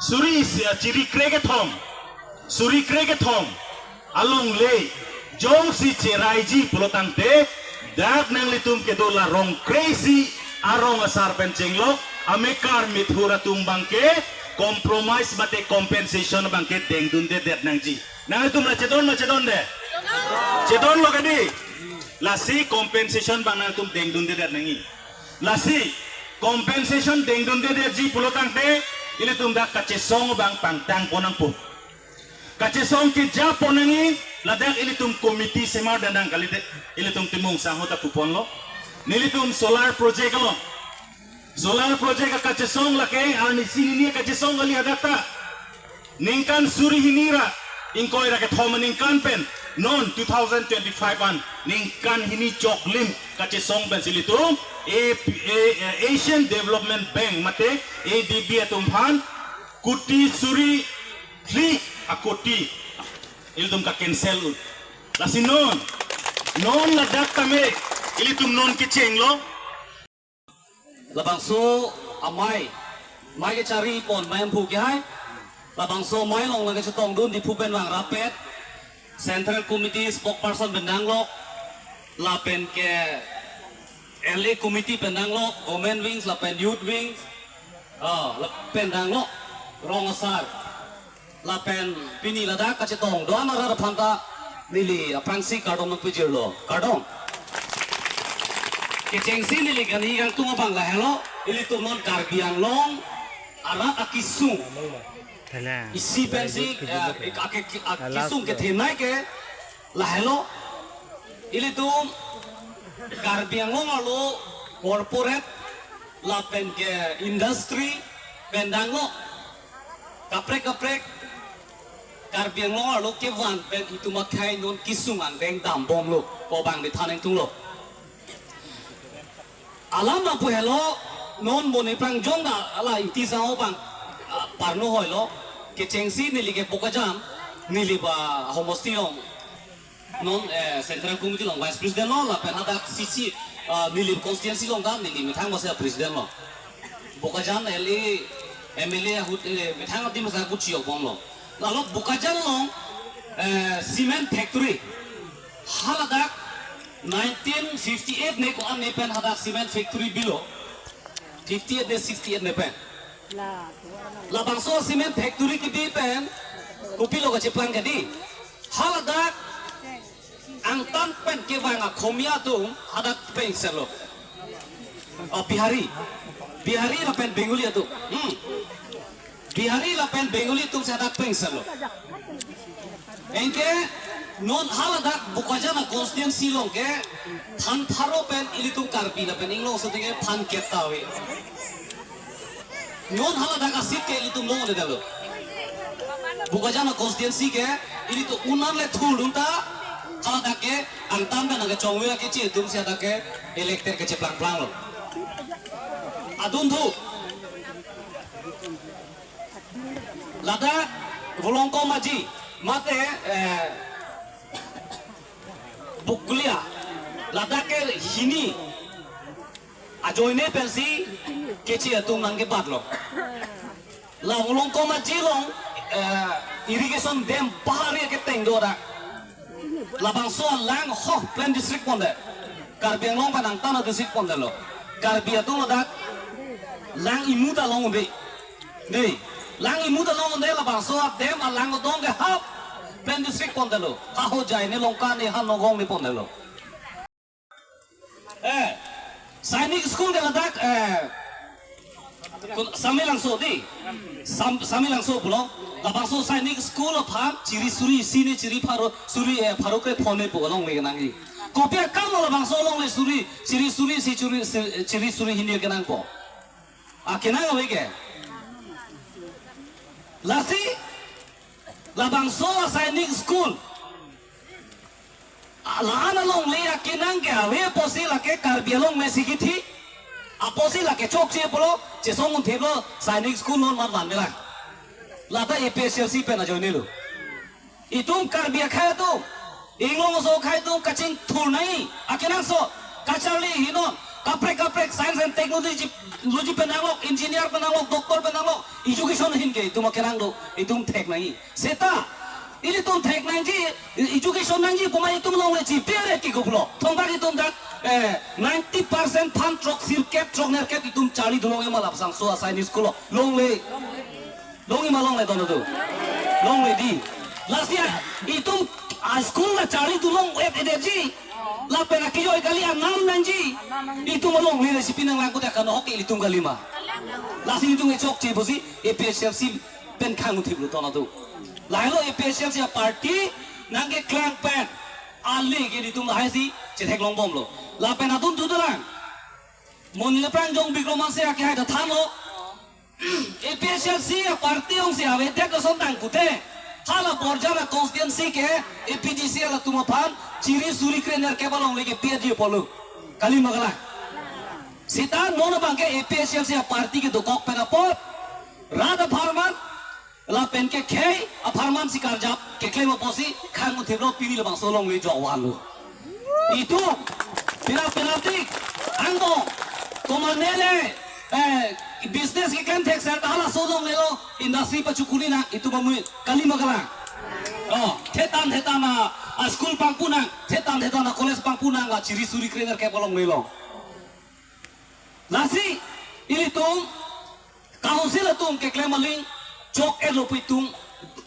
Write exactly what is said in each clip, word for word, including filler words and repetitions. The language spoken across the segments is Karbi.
suri isi, ah, chiri kre kethom, suri kre kethom alongle jongsi cheraiji pulotangte, dak nanglitum kedo la rong kre isi arong asar pen chenglok amekar mithur atum abangke compromise mate compensation abangke dengdundedet nangji. Nanglitum la chedon ma chedonde? Chedonlo kadi? Lasi compensation abang nangtum dengdundedet nangji. Lasi compensation dengdundedetji pulotangte ilitum dak kachesong abang pangtangpon nangpo. Kachesong kejappon nangji, ladak ilitum committee semar dandang kalidet, ilitum Timung Sangho ta puponlo. Nelitum solar project along. Solar project akachesong lake, arnisi hini akachesong kali hadak ta. Ningkan suri hini ra ingkoi ra kethom aningkan pen, non two thousand twenty-five an ningkan hini choklim kachesong pensi ilitum A, A, Asian Development Bank mate A D B atum aphan kuti suri phli akoti ilitum ka-cancel ut. Lasi non, non ladak tame ilitum non kechenglo. Labangso amei, mei kecharipon, mei amphu kehai. Labangso amei along nangkachetongdun Diphu pen vang rapet. Central Committee spokesperson pen nanglok, lapen ke L A Committee pen nanglok, Women Wings, lapen Youth Wings, ah, lapen nanglok, rong asar. Lapen pini ladak kachetongdun arat aphan ta neli aphrangsi kardom nangpajirlo. Kardom. Kechengsi neli kani kangtung abang lahelo, ilitum non Karbi Anglong arat akesung. Isi pensi, eh, ak-, ak-, ak-, akesung kethenei ke lahelo. Ilitum Karbi Anglong arlo corporate lapen ke industry pen nanglok. Kaprek kaprek Karbi Anglong arlo kevan pen itum akhei non kesung angdeng dambomlo pu abang neli than ingtunglo. Alam lapu helo, non mo ne prangjong ta hala Ingti Sangho abang, ah, parno hoilo. Kechengsi neli ke Bokajan, neli ba homosti along, non, eh, Central Committee along Vice President lo, lapen hadak C C, ah, neli constituency along ta neli methang masa President lo. Bokajan L A, M L A ahut, eh, methang adim masa kuchi obong lo. Lalo Bokajan along, eh, cement factory. Haladak nineteen fifty-eight ne ko-an ne pen hadak cement factory bilo. Fifty-eight ne sixty-eight ne pen. Labangso cement factory kebi pen kopilo kacheplang kadi. Haladak angtan pen kevang akhomia atum hadak pen selo. Oh, Bihari. Bihari lapen Bengali atum. Hmm. Bihari lapen Bengali atum si hadak pen selo. Anke non haladak Bokajan a constituency along ke than pharo pen ilitum Karbi lapen Inglong aso tike than kep ta ave. Non haladak a seat ke ilitum longledetlo. Bokajan a constituency ke ilitum un-an le thurdun ta haladak ke angtan pen nangkachongve keche atum si hadak ke elected kacheplang planglo. Adunthu. Ladak Volongkom Aji mate, eh, Buklia. Ladak ke hini ajoine pensi keche atum nangkebatlo. La Volongkom Aji along, eh, irrigation dam bahari keteng do dak. Labangso alang ho plain district ponde. Karbi Anglong pen angtan a district pondelo. Karbi atum ladak lang imu ta long undi. Dei, lang imu ta long undi, labangso a dam alang odong ke half plain district pondelo. Hahojai ne Longka ne ha Nagaon ne pondelo. Eh, Sainik School ke ladak, eh, kun-, Samelangso dei. Sam-, Samelangso pulo. Labangso Sainik School aphan chiri suri isi ne chiri pharo suri, eh, pharo kre phone pu alongle kenangji. Kopi akam labangso alongle suri, chiri suri isi chiri, si-, chiri suri hini kenangpo. Akenang ave ke. Lasi labangso a Sainik School. A, la-an alongle akenang ke ave apotsi lake Karbi Anglong mesi kithi. Apotsi lake chokche pulo, chesong un theplo, Sainik School non mat van melang. Lata A P H L C pen ajoinelo. Itum Karbi akhei atum, Inglong aso akhei atum kachingthur nangji, akenangso, kacharli hinon, Kaprek kaprek science and technology, logi pen nanglok, engineer pen nanglok, doctor pen nanglok, education ahin ke itum akerang do, itum thek nangji. Seta ilitum thek nangji, education nangji pu ma itum longle ji, bere ki gublo. Thongbak itum dak, eh, ninety percent aphan throk sirkep throk nerkep itum charli dulong ema lapsang so asai ni school lo. Longle. Longji ma longle don atum? Longle di. Lasi itum a school la charli dulong et energy. Lapen akijoi kali anam nangji. Itum alongle le si pi nanglang kuda kano ke ilitum kali ma. Lasi itum e chokche pusi A P H L C pen khang uthip lo don atum. Lahelo A P H L C a party nangkeklang pen ale ke itum lahai si chetheklong bomlo. Lapen atum tu dolang. Monile prang jong Bikrom Hanse akehai ta thanlo. A P H L C a party ong si avedet ason tang pute. Hala Borjan a constituency ke A P D C L atum aphan chiri suri krener ke balong leke P H D apolo. Kali ma kalang? Seta non abang ke A P H L C a party ke dokok pen apot rat apharman lapen ke khei apharman si karjap keklem apotsi khang uthip lo, pini labangso longle jok vanlo. Itum pina pina tik angdong komatne le, eh, business keklem thek sel ta halaso longle lo, industry pachukuni nang itum amui, kali ma kalang? Oh, thetan thetan a, a school pangpu nang, thetan thetan a college pangpu nang la chiri suri krener ke balong lelo. Lasi ilitum council atum keklem aling chok etlo pu itum,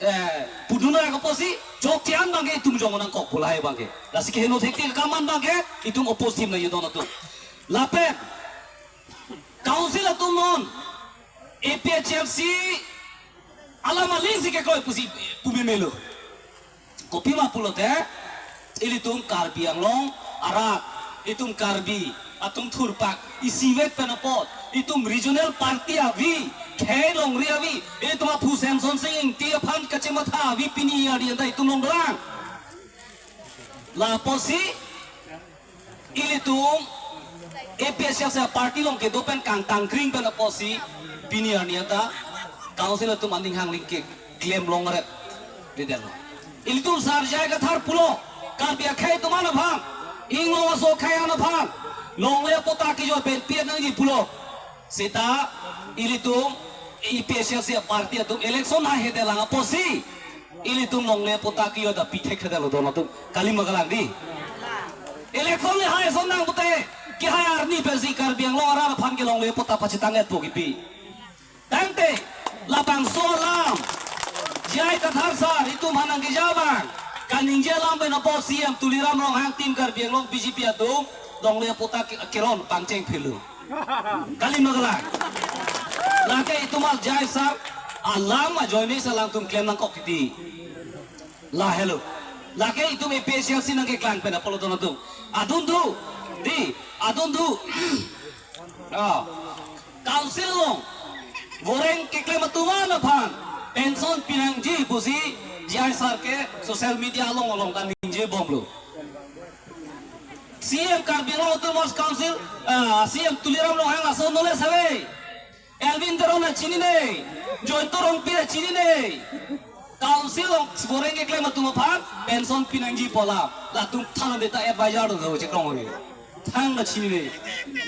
eh, pudun ra kaposi chokche an abang ke itum jong nangkok pu lahai abang ke. Lasi keheno thektik akam an abang ke itum oppose tim nangji don atum. Lapen council atum non A P H L C alam aling si kekroi pusi pu memelo. Kopima pulote ilitum Karbi Anglong arat, itum Karbi atum thurpak isivet pen apot, itum regional party avi, khei longri avi, itum aphu Semson Sing Ingti aphan kachematha avi pini arni anta itum longdolang. Lapusi ilitum A P H L C party along kedo pen kangtangkring pen apotsi pini arni anta council atum aning hangling keklem longret. Bidel. Ilitum Sar J I Kathar pulo, Karbi akhei atum an aphan, Inglong aso akhei an aphan longle patta kejoi pen pi nangji pulo. Seta ilitum A P H L C party atum election hai hedelang apotsi ilitum longle patta kejoi ta pithek thedetlo don atum, kali ma kalang di. Election le hai ason nang pute, kehai arni pensi Karbi Anglong arat aphan ke longle patta pachetang etpo kipi. Tangte labangso alam J I Kathar sar itum aphan nangkeja abang kaningje alam pen apot C M Tuliram Ronghang, tim Karbi Anglong B J P atum longle patta ke-, keron pangcheng philo. Kali ma kalang? Lake itum a J I sar alam ajoine si alangtum klem nangkok kiti. Lahelo. Lake itum A P H L C nangkeklang pen apotlo don atum. Adun do. Di, adun do. Ah. Council along voreng keklem atum an aphan pension pinangji pusi J I sar ke social media along along kaningje bomlo. C M Karbi Anglong Autonomous Council, ah, C M Tuliram Ronghang laso nole save. Elwin Teron ta chinine, Joyto Rongpi ta chinine. Council along voreng keklem atum aphan pension pinangji pu alam, latum than deta advisor do chekrong ori. Thang ta chinine.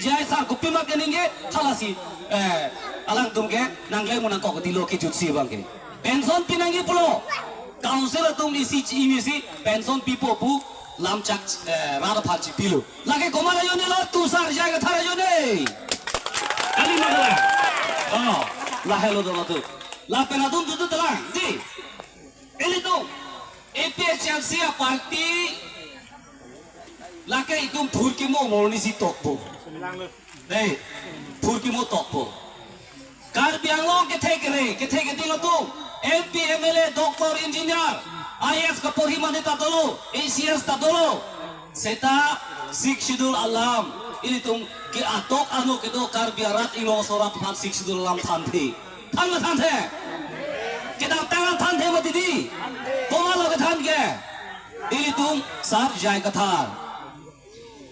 J I sar kopima keningje, thalasi, eh, alangtum ke nangklem nangkok dilo kejutsi abang ke. Pension pinangji pulo. Council atum isi chi imisi pension pipo pu lamchak, eh, rat aphan chipilo. Lake komat ajoine lo, itum Sar J I Kathar ajoine. Kali ma kalang? Oh, lahelo don atum. Lapen adun dudu telang. Di. Ilitum A P H L C a party lake itum phurkimo morni si tokpo. Dei, phurkimo tokpo. Karbi Anglong kethe kere, kethe keding atum, M P, M L A, doctor, engineer, I A S kaporhi mane ta dolo, A C S ta dolo. Seta Sixth Schedule alam ilitum ke atok ano kedo Karbi arat Inglong aso arat aphan Sixth Schedule alam thanthe. Than ma thanthe? Kedamtang an thanthe ma didi? Komatlo kethan ke? Ilitum Sar J I Kathar.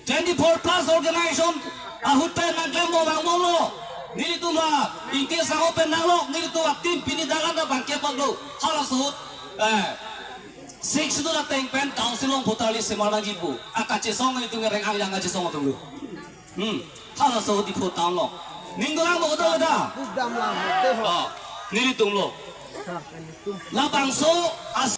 Twenty-four plus organization ahut pen nangklem mo vang molo. Nelitum la Ingti Sangho pen nanglok, nelitum a team pini dagan ta bangke paklo. Halaso ahut, eh, Sixth Schedule ateng pen council along voter list semar nangji pu akachesong nelitum reng angjang kachesong atum lo. Hmm. Halaso Diphu town along. Ning dolang mo, kedo da? Dam lang, deh ho. Oh, nelitum lo. Labangso as